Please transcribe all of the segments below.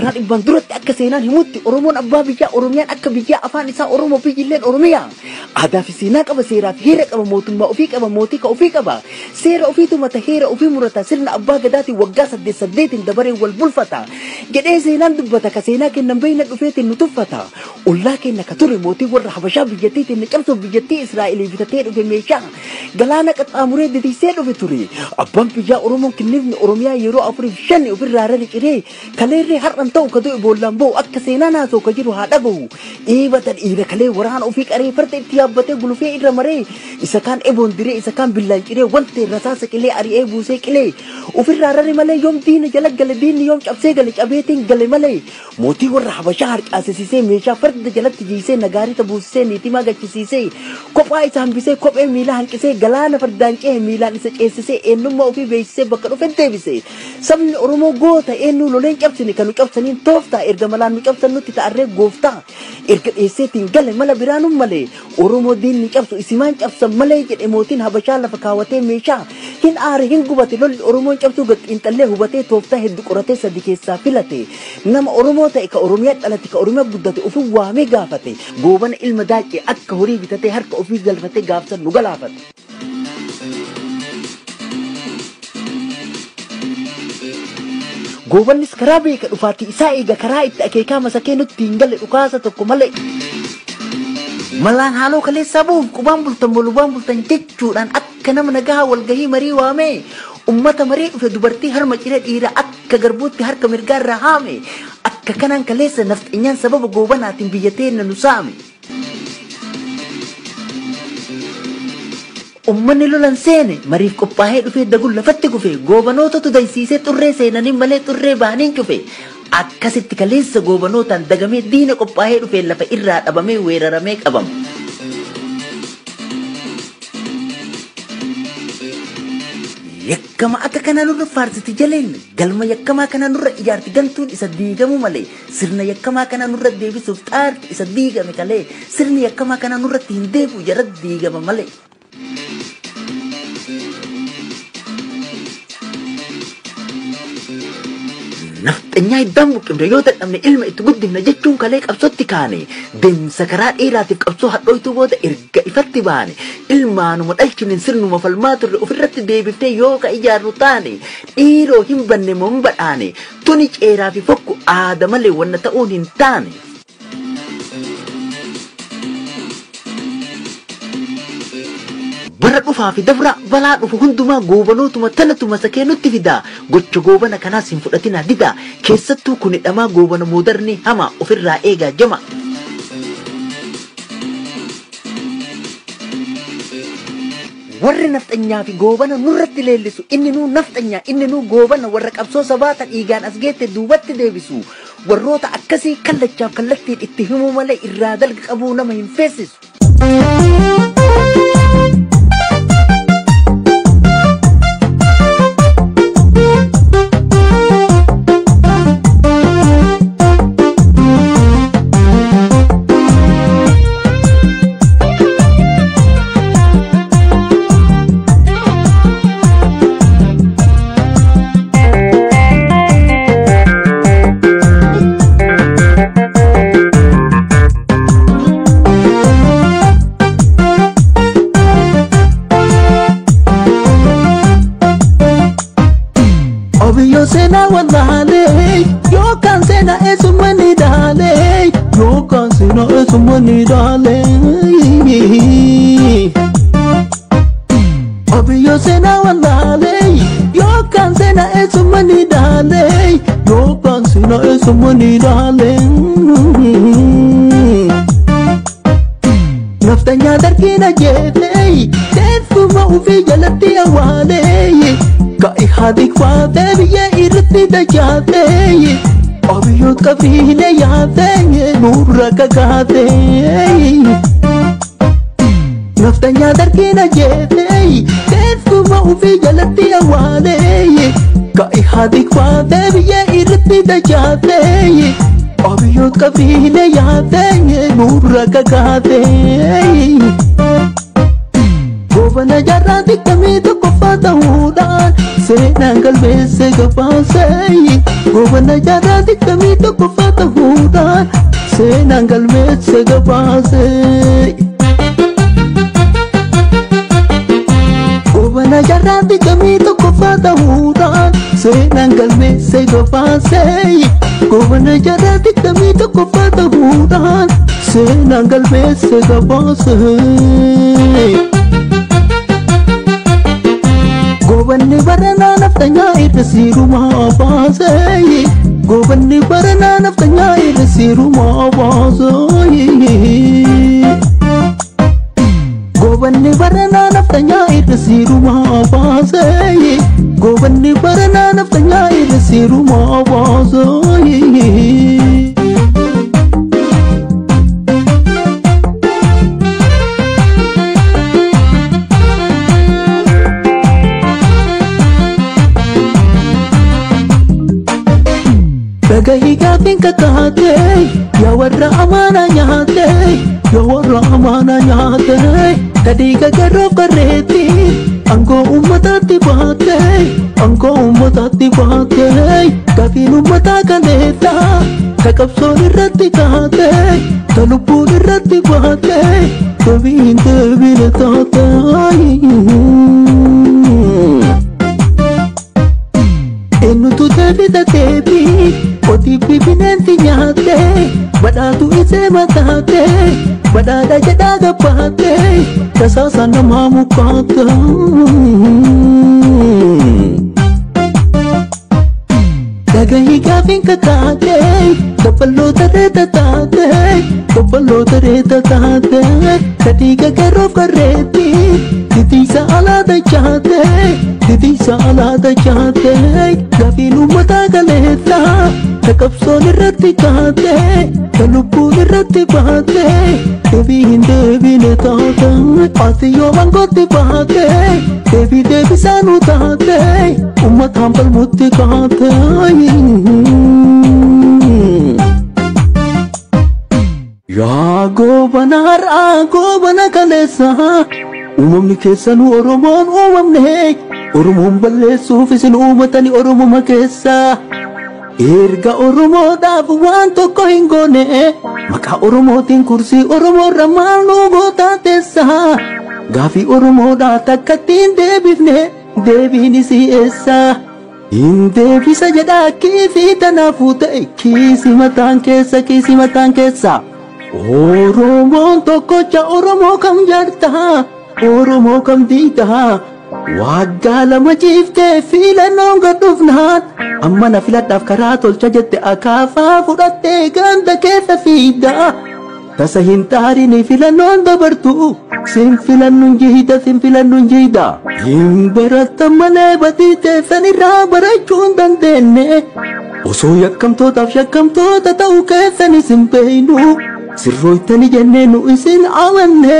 Jaarraa dhibbaan duratti akka seenaan himutti Oromoon abbaa biyyaa, Oromiyaan akka biyyaa, afaan isaa Oromoo, biyyilleen Oromiyaa. Aadaa fi seenaa qaba, seeraa fi heera qaba, mootummaa ofii qaba, mootii ka ofii qaba. Seera ofii tumata, heera ofii murata, sirna abbaa gadaatiin waggaa saddeet saddeetiin dabaree wal bulfata. Jedhee seenaan dubbata, ka seenaa kennan beeyna dhufeetiin nu tuffata. Ollaa keenya ka ture mootii warra Habashaa biyyattiitiin nu cabsuuf biyyattii Israa'elii bitatee dhufe meeshaa. Galaana qaxxaamuree didisee dhufe ture. Abbaan biyyaa Oromoon kinnifni Oromiyaa yeroo afuriif shan ofirraa rari ciree kaleerree har'an ta'u ka du'e boollaan ba'u akka seenaan haasa'u ka jiru haa dhagahu. Dhiibata dhiira kalee waraana ofii qaree farda itti yaabbatee gulufee irra maree isa kaan eboon diree isa kaan billaan ciree wanta irra saasa qilee ari'ee buusee qilee ofirraa rari malee yoom diina jala gale diinni yoom cabsee gale cabeetiin gale malee mootii warra Habashaa harcaasisisee meeshaa farda jalatti jiisee nagaarita buusisee niitimaa gachisiisee kophaa isa hambisee kophee miilaa hanqisee galaana fardaan ce'e miilaan isa ceesisee eenyummaa ofii beeksisee bakka dhufe deebise. Sabni Oromoo goota eenyu loleen cabsine kan nu cabsaniin tooftaa erga malaan nu cabsan nutti ta'arree gooftaa erga dheesseetiin gale mala biraanum malee Oromoo diinni cabsu isimaan cabsan malee jedhe mootiin Habashaa lafa kaawwatee meeshaa hin aare hin gubate lolli Oromoon cabsuu gad xiinxallee hubatee tooftaa hedduu qoratee sadi keessaa filate nama Oromoo ta'e ka Oromiyaa dhalate ka Oromiyaa guddate ofii waamee gaafate Goobana ilma Daaccee akka horii bitatee harka ofii galfatee gaafsan nu galaafate. Goobannis karaa beeka dhufaatii isaa eega karaa itti akeekaa masakee nutti hin galle dhukaasa tokko malee. Malaan haaloo kaleessaa bu'uuf qubaan bultan bolubaan bultan jechuudhaan akka nama nagahaa walgahii marii waamee ummata marii dhufe dubartii harma ciree dhiira akka garbuutti harka mirgaarraa haame akka kanaan kaleessa nafxanyaan sababa goobanaatiin biyya teenna nu saame. Ummanni lolan seene mariif qophaa'ee dhufee daguun lafatti kufe goobanootatu daysiisee xurree seenanii malee xurree bahaniin cufe akkasitti kaleessa goobanootaan dagamee diina qophaa'ee dhufee lafa irraa dhabamee weeraramee qabame. Yakkama akka kanaa nurra faarsiti jaleen galma yakkamaa kanaa nurra ijaarti gantuun isa diigamu malee sirna yakkamaa kanaa nurra deebisuuf xaarti isa diigame kalee sirni yakkamaa kanaa nurratti hin deebi'u jara diigama malee. Nafxanyaa hiddaan buqqifne yoo dadhabne ilma itti guddifne jechuun kalee qabsootti kaane deemsa karaa dheeraatiif qabsoo hadhooytuu booda erga ifatti baane ilmaanuma dhalchine sirnuma falmaa turre ofirratti deebiftee yoo ka ijaarru taane dhiiroo hin banne moo hin badhaane tuni ceeraa fi fokku aada malee wanna ta'uun hin taane. Bara dhufaa fi dabra balaa dhufu hundumaa goobanootuma tanatuma sakee nutti fida gocha goobana kanaas hin fudhatinaa dida keessattuu kun hidhamaa goobana moodarni hama ofirraa eegaa jama. Warri nafxanyaa fi goobana nurratti leellisu inni nuu nafxanyaa inni nuu goobana warra qabsoo sabaata dhiigaan as geette duubatti deebisu warroota akkasii kallachaaf kallattiin itti himuu malee irraa dalga qabuu nama hin feessisu. Obiyo sena wallale, yo kan sena esumani dale, yo kan sena esumani dale. Obiyo sena wallale, yo kan sena esumani dale, yo kan sena esumani dale. Naftanya darkina jete, teessuma ofii jalatti awwaale. Ka'i haati kwaatee biyya irratti dachaatee Abiyyoot qabiine yaatee nurra kakaatee. Naftanyaa darkiina jeetee teessuma ofii jalatti awwaalee. Ka'i haati kwaatee biyya irratti dachaatee Abiyyoot qabiine yaatee nurra kakaatee. Goobana jaarraa digdamii tokkoffaa ta'uudhaan Seenaan galmeesse gabaasee goobana jaarraa 21ffaa ta'uudhaan seenaan galmeesse gabaasee. Goobana jaarraa 21ffaa ta'uudhaan seenaan galmeesse gabaasee goobana jaarraa 21ffaa ta'uudhaan seenaan galmeesse gabaasee. Gobanni baranaa naftanyaa irra siirumaa baasee gobanni baranaa naftanyaa irra siirumaa baasee gobanni baranaa naftanyaa irra siirumaa baasee gobanni baranaa naftanyaa irra siirumaa baasee. Dhagahi gaafiin kakaatee yaa warra amaanaa nyaatee yaa warra amaanaa nyaatee kadhiiga garoof garreetti aangoo uummataatti baatee aangoo uummataatti baatee gaafiin uummataa kaleessa ta qabsoon irratti kaatee ta lubbuun irratti baatee deebiin deebine taatee. Eenyutu deebisa deebii qotiifi bineensi nyaatee badhaatu isee mataatee badhaadha jedhaa gabbaatee tasaasa namaa mukaatee. Dhagahi gaafiin kakaatee dabballoota reeta taatee dabballoota reeta taatee kadhiiga garoof garreetti titiisa alaa dachaatee titiisa alaa dachaatee gaafiin uummataa kaleessa ta qabsoon irratti kaatee ta lubbuun irratti baatee deebii hin deebine taatee ati yoo aangootti baatee deebii deebisaa nu taatee uummataan falmutti kaatee. Yaa goobana har'aa goobana kaleessa uumamni keessanuu Oromoon uumamne Oromoon balleessuuf isin uumatani Oromoma keessa erga Oromoodhaaf waan tokko hin goone maqaa Oromootiin kursii Oromoorra maal nu gootaa teessa gaafii Oromoodhaa takkatti hin deebifne deebiin isii eessa hin deebisa jedhaa kiisii tanaafuu ta'e kiisii mataan keessa kiisii mataan keessa. Oromoon tokkocha Oromoo kam jaartaa Oromoo kam diidaa waggaa 2 ciiftee filannoon gad dhufnaan amma na filadhaaf karaa tolcha jette akaafaa fudhattee ganda keessa fiiddaa tasa hin xaarini filannoon dabartu sin filannuun jiida sin filannuun jiida hin barattan malee badii teessan irraa barachuu hin dandeenye osoo yakkamtootaaf shakkamtoota ta'uu keessan isin beeynu sirrooytani jennee nu isin amanne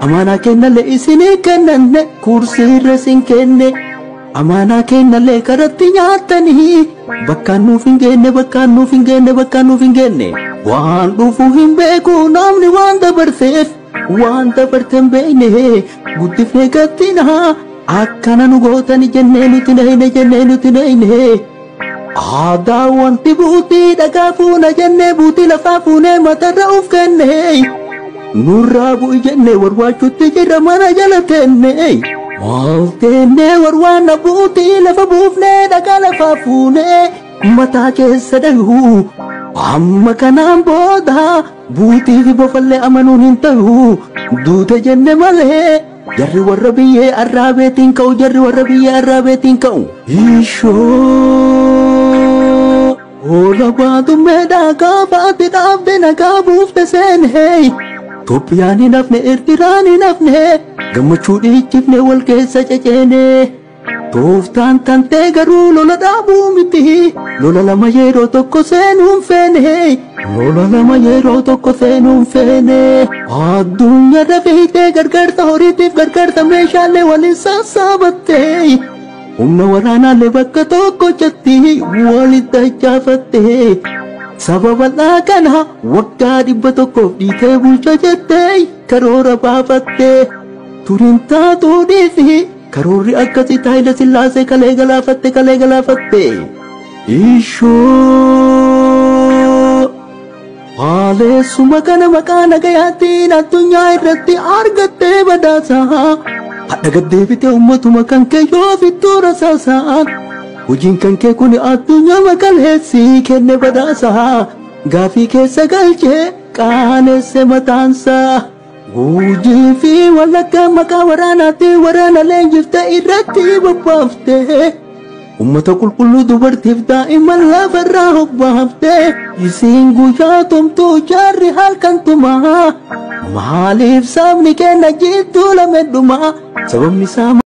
amaanaa kennallee isinii kennanne kursiirra isin kenne amaanaa kennallee karatti nyaattanii bakkaan nuuf hin geenne bakkaan nuuf hin geenne bakkaan nuuf hin geenne waan dhufuu hin beeku namni waan dabarseef waan dabarte hin beekne guddifnee gattinaa akkana nu gootani jennee nuti nahine jennee nuti nahine. Aadaa wanti buutii dhagaa fuuna jennee buutii lafaa fuunee matarra uf kenne nurraa bu'i jennee warwaachuutti jirra mana jala teenne maal teennee warwaanna buutii lafa buufnee dhagaa lafaa fuunee mataa keessa dhayu amma kanaan booda buutii fi bofallee amanuun hin ta'u duute jenne malee jarri warra biyyee arraabeetiin ka'u jarri warra biyyee arraabeetiin ka'u. Ishoo Ola baadummeedhaa gaafaatti dhaabde nagaa buufte seenee Itoophiyaan hin hafne Eertiraan hin hafne gammachuu dhiichifne wal keessa ceceene tooftaan tantee garuu lola dhaabuu miti lola lama yeroo tokko seenuun feene lola lama yeroo tokko seenuun feene addunyaarra fiigdee gargaarsa horiitiif gargaarsa meeshaalee waliin sassaabattee humna waraanaalee bakka tokko jetti walitti dachaafattee saba bal'aa kana waggaa 100 dhiitee bulcha jettee karoora baafattee turiin taatuu dhiisi Karoorri akkasii Haayila Sillaasee kalee galaafatte kalee galaafatte. Ishoo haaleessuma kana maqaa nagayaatiin addunyaa irratti argattee badhaasa. Hadha gaddeebitee uummatuma kan kee yoo fittuu rasaasaan. Hojiin kan kee kun addunyaa makaleessii kenne badhaasa. Gaafii keessa galchee qaanesse mataansaa. Gujii fi Wallaggaa maqaa waraanaatti waraana leenjiftee irratti bobbaafte. Uummata qulqulluu dubartiif daa'imman lafarraa hobbaafte. Isiin guyyaa tumtuu jaarri halkan tumaa. Maaliif sabni keenya jidduu lame dhumaa? Sababni isaa.